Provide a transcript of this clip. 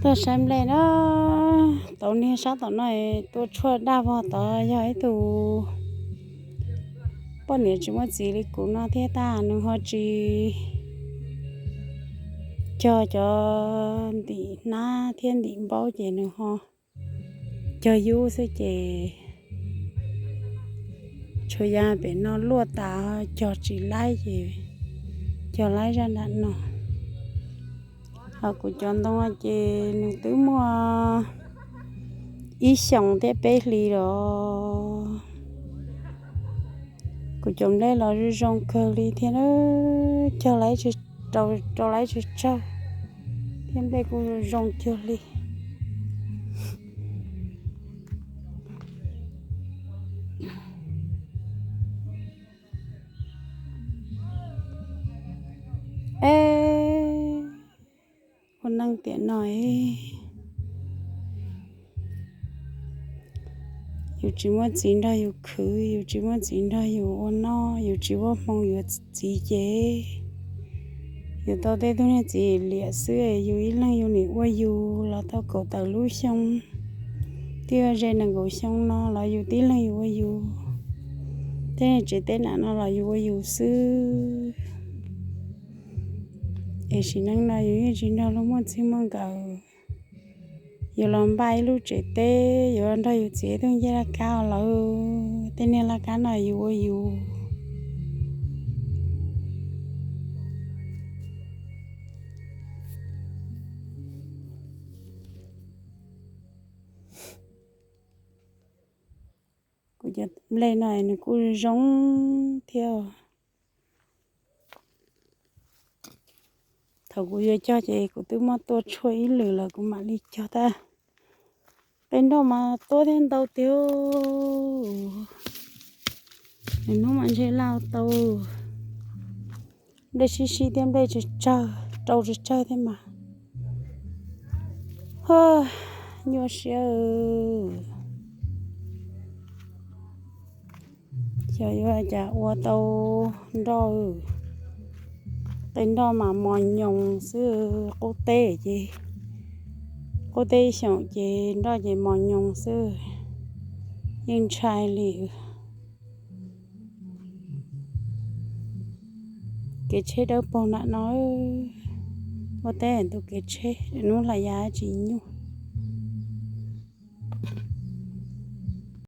Tuaj saib nplej na, tau niag sab tom no tuaj tshuaj daj vog tod yog ib tug poj niam tsis muaj txiv li kuv no thiab tab nws ho tsis cog cov ntim hnab thiab ntim npaub ces nws ho cog yub xwb ces tshuav ya pem no luaj tas cog tsis laib ces cog laib zaj nram no. Ho kuv cov ntoo no ces nws twb muaj ib xyoos thiab peb hlis los. Kuv cov nplej los zoo zoo kawg li thiab, cog laib, rau laib tsawg tsawg thiab nplej kuj zoo zoo cuag li. Ua neej tiam no, yus tsis muaj txiv nrog yus khwv, yus tsis muaj txiv nrog yus ua noj, yus tsis muaj hmoo yuav txiv ces yus tau tej tug niag txiv liam xwb. Yus ib leeg yus nim ua yus los tau kaum tawm lub xyoo, twb ze nees nkaum xyoo no los yus tib leeg yus ua yus. Tej niag tsev teb nam no los yus ua yus xwb. Es sim neej no yus yeej tsis nrog luag muaj txij muaj nkawm. Yus los npaj ib lub tsev teb, yus nrog yus txiv ib tug ncej laj kab lawm, tej niag laj kab no yus ua yus. Kuv cov nplej no nws kuj zoo thiab. Thaum kuv yuav cog ces kuv twb muab tua tshuaj ib lwm lawm kuv mam li cog tab. Qe nroj mas tuab thiab ntau tiag. Nws hnub mas ntshe laj tau nplej sib sib thiab nplej tsawg tsawg, rau tsawg tsawg thiab mas. Nyuaj siab. Xyov yuav cas ua tau nroj. Qe nroj mas mos nyoos xwb, qub teb ces, qub teb ib xyoos ces nroj ces mos nyoos xwb, yeej ntshai li. Kev tsheb dawb paug nram no, ua teb ntu kev tsheb, hnub hla ya tsis nyuaj.